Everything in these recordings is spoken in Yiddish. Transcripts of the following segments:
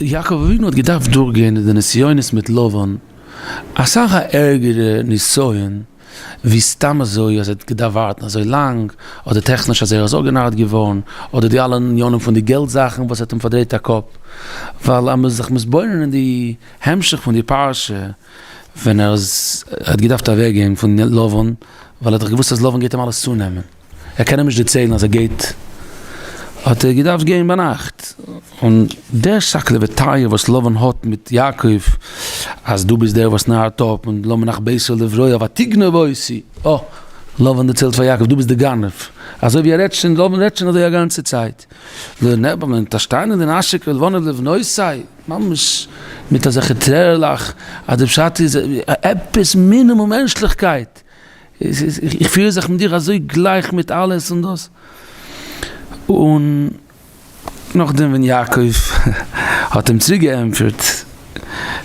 יעקב אבינו האט געדארפט דורכגיין די נסיונות מיט לבן, אסאך א ערגערע נסיון ווי סתם אזוי אז ער האט געדארפט ווארטן אזוי לאנג, אדער טעכניש אז ער איז אפגענארט געווארן, אדער די אלע עניינים פון די געלט זאכן וואס האט אים פארדרייט א קאפ, ווייל אז מ'איז זיך מתבונן אין די המשך פון די פרשה, ווען ער איז האט געדארפט אוועק גיין פון לבן, ווייל ער האט דאך געוואוסט אז לבן גייט אים אלעס צונעמען, ער קען אים נישט דערציילן אז ער גייט, האט ער געדארפט גיין ביינאכט, און דער שקלא וטריא וואס לבן האט מיט יעקב, אז דו ביסט דער וואס נארט אפ, און למה נחבאת אל לברוח ותגנוב אותי, אה, לבן דערציילט פאר יעקב דו ביסט די גנב, אזוי ווי ער רעדט שוין, לבן רעדט שוין אזוי א גאנצע צייט, ממש מיט אזעלכע טרערעלעך אז די פשט איז עפעס מינימום מענטשליכקייט, איך פיר זיך מיט דיר אזוי גלייך מיט אלעס און דאס, און נאכדעם ווען יעקב האט אים צוריק געענטפערט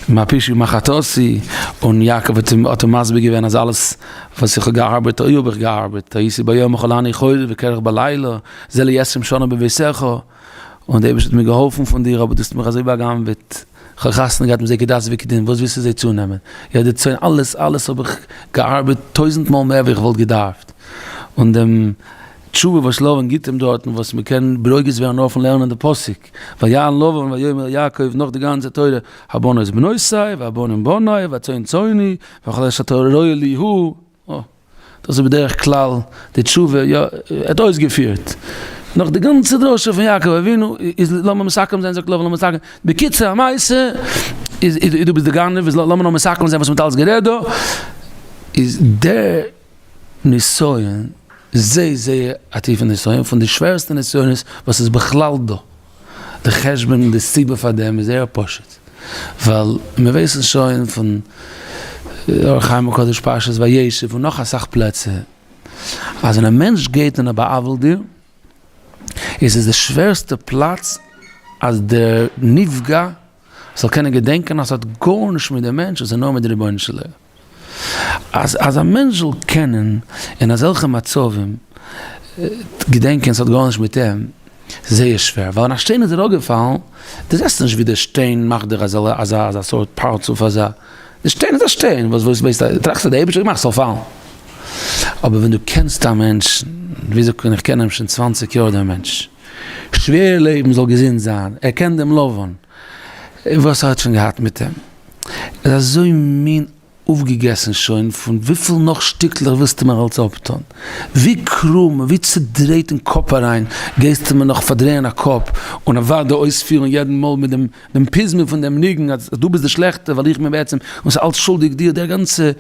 מה פשעי ומה חטאתי, און יעקב האט אים האט אים מסביר געווען אז אלעס וואס איך האב געארבעט אוי האב איך געארבעט, הייתי ביום אכלני חורב וקרח בלילה, זה לי עשרים שנה בביתך. און דער אייבערשטער האט מיר געהאלפן פון דיר, אבער דו האסט מיך אזוי בא'גנב'עט, איך האב חתונה געהאט מיט זיי כדת וכדין, וואס ווילסטו זיי צונעמען? יא די צאן, אלעס אלעס האב איך געארבעט טויזנט מאל מער ווי איך וואלט געדארפט, און דעם תשובה וואס לבן גיבט אים דארטן, וואס מען קען ברוגז ווערן נאר פון לערנען די פסוק, ויען לבן ויאמר יעקב נאך די גאנצע תורה, הבנות בנותי והבנים בני והצאן צאני וכל אשר תראה לי הוא, אה, דאס איז בדרך כלל די תשובה, יא, ער האט אויסגעפירט. נאך די גאנצע דרשה פון יעקב אבינו, איז לאמיר מסכם זיין, זאגט לבן לאמיר מסכם, בקיצור המעשה, איז דו ביסט די גנב, איז לאמיר נאר מסכם זיין וואס מ'האט אלס גערעדט דא, איז דער נסיון זייער זייער א טיפע נסיון, פון די שווערסטע נסיונות וואס איז בכלל דא. די חשבון און די סיבה פאר דעם איז זייער פשוט, ווייל מיר ווייסן שוין פון אור החיים הקדוש פרשת וישב און נאך אסאך פלעצער, אז ווען א מענטש גייט און ער בא'עוול'ט דיר, איז עס די שווערסטע פלאץ אז דער נפגע זאל קענען געדענקען אז ס'האט גארנישט מיט דעם מענטש, עס איז נאר מיט די רבונו של עולם. אז אז א מענטש זאל קענען אין אזעלכע מצבים געדענקען ס'האט גארנישט מיט אים, זייער שווער, ווייל ווען א שטיין איז אראפגעפאלן, דו זעסט נישט ווי דער שטיין מאכט דיר אזא אזא אזא סארט פרצוף אזא, די שטיין איז א שטיין, וואס וואס ווייסט טראכסט אז די אייבערשטער האט געמאכט ס'זאל פאלן. אבער ווען דו קענסט א מענטש, ווי זאגט מען איך קען אים שוין צוואנציג יאר דעם מענטש, שווער לעבן זאל געזונט זיין, ער קען דעם לבן, וואס ער האט שוין געהאט מיט אים. איז אזוי מין אויפגעגעסן שוין פון וויפיל נאך שטיקלעך ווילסטו מיר אלץ אפטון? ווי קרום און ווי צודרייט אין קאפ אריין גייסטו מיר נאך פארדרייען א קאפ און אוודאי אויספירן יעדן מאל מיט דעם דעם פזמון פון דעם ניגון אז דו ביסט די שלעכטע ווייל איך בין בעצם און ס'איז אלץ שולדיג דיר דער גאנצע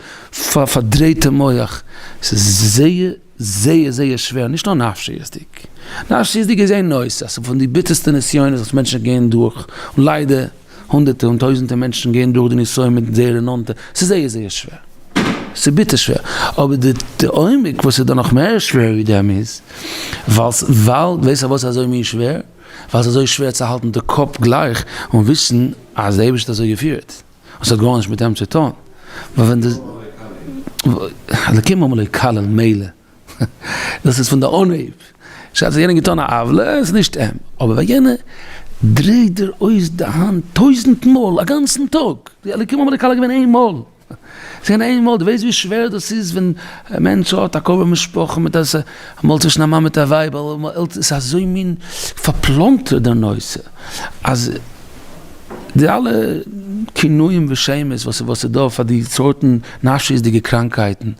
פארדרייטע מח ס'איז זייער זייער זייער שווער, נישט נאר נפשיות'דיג, נפשיות'דיג איז איין נושא, ס'איז פון די ביטערסטע נסיונות וואס מענטשן גייען דורך, און ליידער הונדערטער און טויזענטער מענטשן גייען דורך די נסיון מיט זייערע נאנטע, ס'איז זייער זייער שווער, ס'איז ביטער שווער, אבער די די עומק וואס איז דא נאך מער שווער ווי דעם איז, ווייל ווייל ווייסט פארוואס ס'איז אזוי מין שווער? ווייל ס'איז אזוי שווער צו האלטן די קאפ גלייך און וויסן אז די אייבערשטער האט אזוי געפירט. און ס'האט גארנישט מיט אים צו טון, ווייל ווען די אלקים אמר לו קלל מילא, דאס איז פון די אנהייב, בשעת האט יענער געטון א עוולה, איז נישט אים, אבער ווען יענער דרייט דיר אויס די האנט טויזנט מאל א גאנצן טאג, די אלקים אמר לו קלל איז געווען איין מאל, ס'איז געווען איין מאל, דו ווייסט ווי שווער דאס איז ווען א מענטש האט א קרוב משפחה מיט א, אמאל צווישן א מאן מיט א ווייב, ס'איז אזוי מין פארפלאנטערט דער נושא, אז. די אלע כינויים ושמות וואס וואס איז דא פאר די סארטן נפשיות'דיגע קראנקהייטן,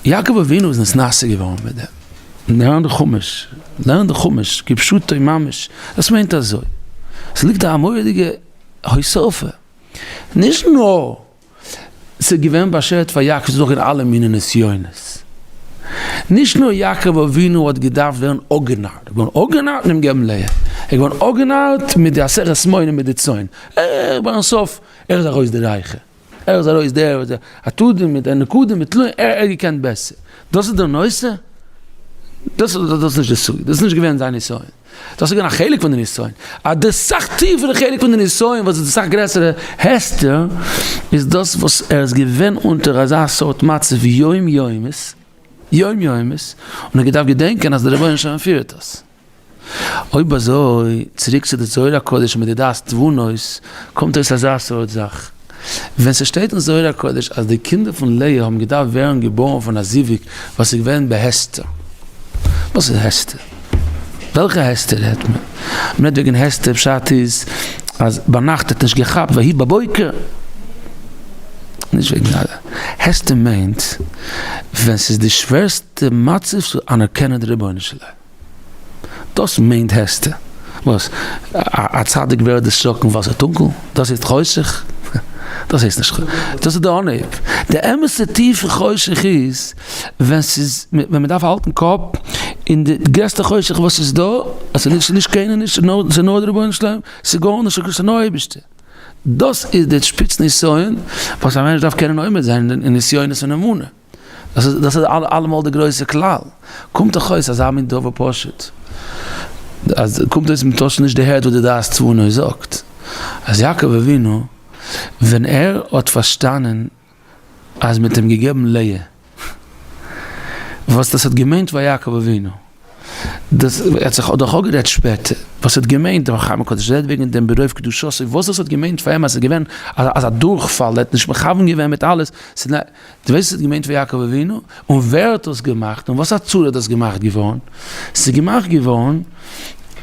יעקב אבינו איז נתנשא געווארן מיט דעם, לערן די חומש, לערן די חומש כפשוטו ממש, דאס מיינט אזוי, עס ליגט דא א מורא'דיגע הוספה, נישט נאר ס'איז געווען באשערט פאר יעקב צו דורכגיין אלע מיני נסיונות. נישט נאר יעקב אבינו האט געדארפט ווערן אפגענארט, ער איז געווארן אפגענארט און אים געבן לאה. ער איז געווארן אפגענארט מיט די עשרת מונים מיט די צאן. ער ביים סוף, ער איז ארויס דער רייכער. ער איז ארויס דער וואס עתודים מיט נקודים מיט טלואים, ער האט געקענט בעסער. דאס איז דער נושא? דאס איז נישט די סוגיא, דאס איז נישט געווען זיין נסיון. דאס איז געווען א חלק פון די נסיון, א די סאך טיפערע חלק פון די נסיון וואס איז די סאך גרעסערע הסתר, איז דאס וואס ער איז געווען אונטער אזא סארט מצב יום יומית, יום יומית, און ער האט געדארפט געדענקען אז דער רבונו של עולם פירט עס. אויב אזוי, צוריק צו די זוהר הקדוש מיט די דעת תבונות, קומט אויס אזא סארט זאך. ווען ס'שטייט אין זוהר הקדוש אז די קינדער פון לאה האבן געדארפט ווערן געבארן פון א זיווג וואס איז געווען בהסתר. וואס איז הסתר? וועלכע הסתר רעדט מען? מ'רעדט וועגן הסתר פשט איז אז ביינאכט האט נישט געכאפט ויהי בבוקר. נישט וועגן הסתר מיינט ווען ס'איז די שווערסטע מצב צו אנערקענען די רבונו של עולם. דאס מיינט הסתר. וואס? א צדיק ווערט דערשראקן ווייל ס'איז טונקל? דאס הייסט חושך? דאס הייסט נישט חושך. דאס איז די אנהייב. די אמת'ע טיפע חושך איז ווען ס'איז ווען מ'דארף האלטן קאפ אין די גרעסטע חושך וואס איז דא, אז ס'איז נישט קיינער נישט, ס'איז נאר די רבונו של עולם, ס'איז גארנישט, ס'איז נאר אייבערשטער. דאס איז די שפיץ נסיון וואס א מענטש דארף קענען עומד זיין אין נסיונות פון אמונה. דאס איז דאס איז אלעמאל די גרויסע כלל. קומט דאך אויס אזא מין דבר פשוט, אז קומט אויס מ'האט שוין נישט דערהערט וואס די דעת תבונה זאגט, אז יעקב אבינו ווען ער האט פארשטאנען אז מ'האט אים געגעבן לאה, וואס דאס האט געמיינט פאר יעקב אבינו, דאס ער האט זיך דאך אפגערעדט שפעטער, וואס האט געמיינט, דער אור החיים הקדוש רעדט וועגן דעם ברוב קדושתו, וואס דאס האט געמיינט פאר אים אז עס איז געווען אזא דורכפאל, ער האט נישט מכוון געווען מיט אלעס, ס'איז דו ווייסט וואס האט געמיינט פאר יעקב אבינו? און ווער האט דאס געמאכט? און וואס א צורה איז דאס געמאכט געווארן? ס'איז געמאכט געווארן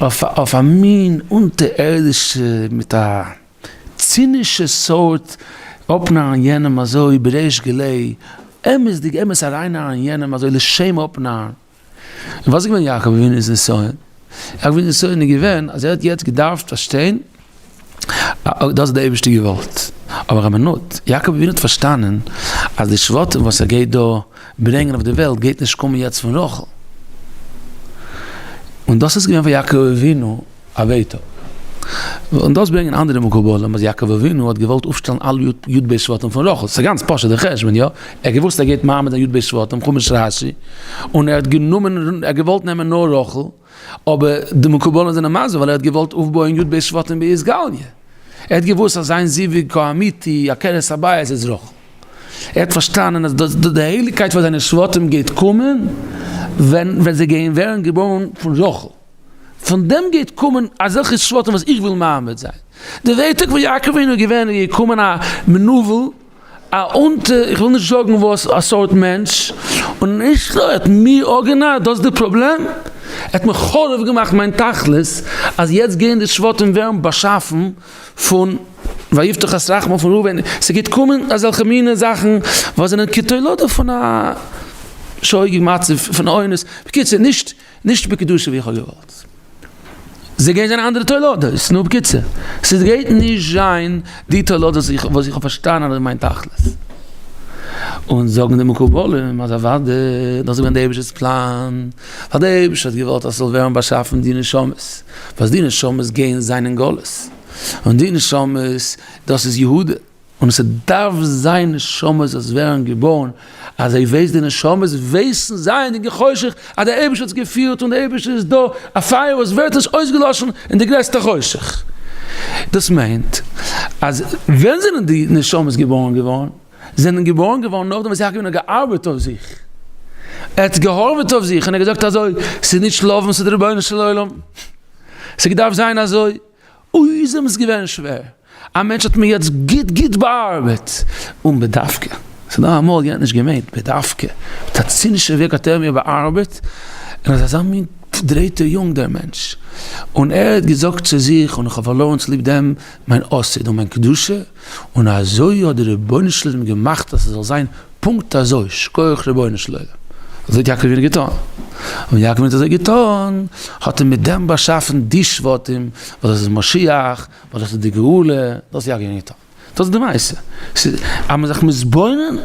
אויף א מין אונטערערדישע מיט א צינישע סארט אפנארן יענעם אזוי בריש גלי, אמת'דיג אמת ארייננארן יענעם אזוי לשם אפנארן. און וואס איז געווען יעקב אבינו'ס נסיון? יעקב אבינו'ס נסיון איז געווען אז ער האט יעצט געדארפט פארשטיין אז דאס האט דער אייבערשטער געוואלט. אבער א מינוט, יעקב אבינו האט פארשטאנען אז די שבטים וואס ער גייט דא ברענגען אויף די וועלט גייט נישט קומען יעצט פון רחל. און דאס איז געווען פאר יעקב אבינו א ווייטאג. און דאס ברענגען אנדערע מקובלים אז יעקב אבינו האט געוואלט אויפשטעלן אלע י ב שבטים פון רחל, ס'איז גאנץ פשוט די חשבון, יא? ער האט געוואוסט ער גייט מעמיד זיין י ב שבטים, חומש רשי, און ער האט גענומען, ער האט געוואלט נעמען נאר רחל, אבער די מקובלים זענען מסביר ווייל ער האט געוואלט אויפבויען י ב שבטים באתגליא. ער האט געוואוסט אז זיין זיווג האמיתי, עקרת הבית איז רחל. ער האט פארשטאנען אז די הייליגקייט פאר זיינע שבטים גייט קומען ווען זיי גייען ווערן געבוירן פון רחל. פון דעם גייט קומען אזעלכע שבטים וואס איך וויל מעמיד זיין. די ווייטאג פון יעקב אבינו איז געווען איז געקומען א מנוול, א אונטער, איך וויל נישט זאגן וואס א סארט מענטש, און נישט נאר ער האט מיר אפגענארט, דאס איז די פראבלעם, ער האט מיר חרוב געמאכט מיין תכלית, אז יעצט גייען די שבטים ווערן באשאפן פון ויפתח את רחמו פון ראובן, ס'גייט קומען אזעלכע מינע זאכן וואס זענען כתולדה פון א שוגג מצב פון אונס, בקיצור נישט. נישט בקדושה ווי איך האב געוואלט. זיי גייען זיין אנדערע תולדות, נו בקיצור, ס'גייט נישט זיין די תולדות וואס איך האב פארשטאנען אז מיין תכלית. און זאגן די מקובלים אז אוודאי דאס איז געווען די אייבישטער'ס פלאן, ווייל די אייבישטער האט געוואלט אז ס'זאל ווערן באשאפן די נשמות, וואס די נשמות גייען זיין אין גלות, און די נשמות דאס איז יהודה. און ס'דארף זיין נשמות וואס ווערן געבוירן, אז זיי ווייסן די נשמות ווייסן זייענדיג אין חושך אז דער אייבערשטער האט עס געפירט און דער אייבערשטער איז דא, א פייער וואס ווערט נישט אויסגעלאשן אין די גרעסטע חושך. דאס מיינט אז ווען זענען די נשמות געבוירן געווארן? זענען געבוירן געווארן נאכדעם וואס יעקב אבינו האט געארבעט אויף זיך, ער האט געהארוועט אויף זיך און ער האט געזאגט אזוי, ס'איז נישט לבן ס'איז דער רבונו של עולם, ס'האט געדארפט זיין אזוי, אוי איז אים עס געווען שווער, א מענטש האט מיר יעצט גוט גוט באארבעט, און בדווקא, ס'איז דא אמאל יענער האט נישט געמיינט בדווקא, מיט א צינישע וועג האט ער מיר באארבעט, און אז אזא מין פארדרייטע יונג דער מענטש, און ער האט געזאגט צו זיך, און איך האב פארלוירן צוליב דעם מיין עתיד און מיין קדושה, און אזוי האט דער רבונו של עולם געמאכט אז ס'זאל זיין פונקט אזוי, שכוח רבונו של עולם. אזוי האט יעקב אבינו געטון. און יעקב אבינו האט אזוי געטון, האט ער מיט דעם באשאפן די שבטים, וואס דאס איז משיח, וואס דאס איז די גאולה, דאס האט יעקב אבינו געטון. דאס איז די מעשה. ס'איז, אז מ'איז זיך מתבונן,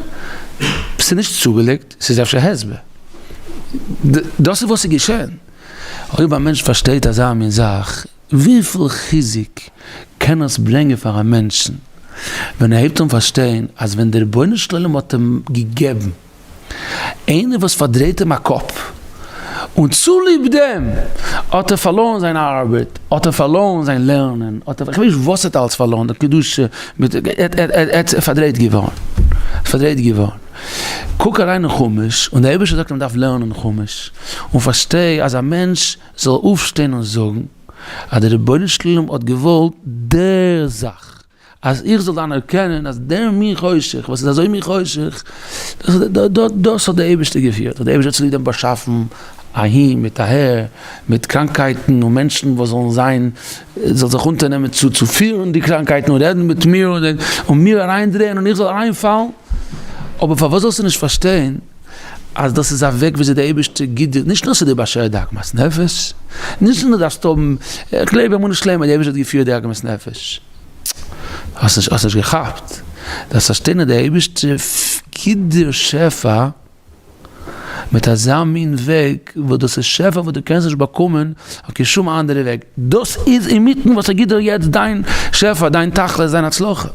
ס'איז נישט צוגעלייגט, ס'איז אפשר הסבר. דאס איז וואס איז געשען. אויב א מענטש פארשטייט אזא מין זאך, וויפיל חיזוק קען עס ברענגען פאר א מענטשן ווען ער הייבט אן פארשטיין אז ווען דער רבונו של עולם האט אים געגעבן איינער וואס פארדרייט אים א קאפ, און צוליב דעם האט ער פארלוירן זיין ארבעט, האט ער פארלוירן זיין לערנען, האט ער, כ'ווייס נישט וואס ער האט אלץ פארלוירן, די קדושה, ער איז פארדרייט געווארן. פארדרייט געווארן. קוק אריין אין חומש, און דער אייבערשטער זאגט אז מען דארף לערנען חומש, און פארשטיי אז א מענטש זאל אויפשטיין און זאגן אז דער רבונו של עולם האט געוואלט דער זאך, אז איך זאל אנערקענען אז דער מין חושך וואס איז אזוי מין חושך, דאס האט דער אייבערשטער געפירט, האט דער אייבערשטער צוליב דעם באשאפן אהין מיט אהער, מיט קראנקייטן און מענטשן וואס זאלן זיין, זאל זיך אונטערנעמען צו צו פירן די קראנקייטן און רעדן מיט מיר און מיר אריינדרייען און איך זאל אריינפאלן, אבער פארוואס זאלסטו נישט פארשטיין אז דאס איז א וועג וויאזוי דער אייבערשטער גיט דיר, נישט נאר ס'איז דיר באשערט די עגמת נפש, נישט נאר דארפסטו האבן, איך גלייב באמונה שלימה דער אייבערשטער האט געפירט די עגמת נפש, האסט נישט האסט נישט געכאפט, דארפסט פארשטיין אז דער אייבערשטער גיט דיר שפע מיט אזא מין וועג וואס דאס איז שפע וואס דו קענסט נישט באקומען אויף קיין שום אנדערע וועג, דאס איז אינמיטן וואס ער גיט דיר יעצט דיין שפע, דיין תכלית, דיין הצלחה.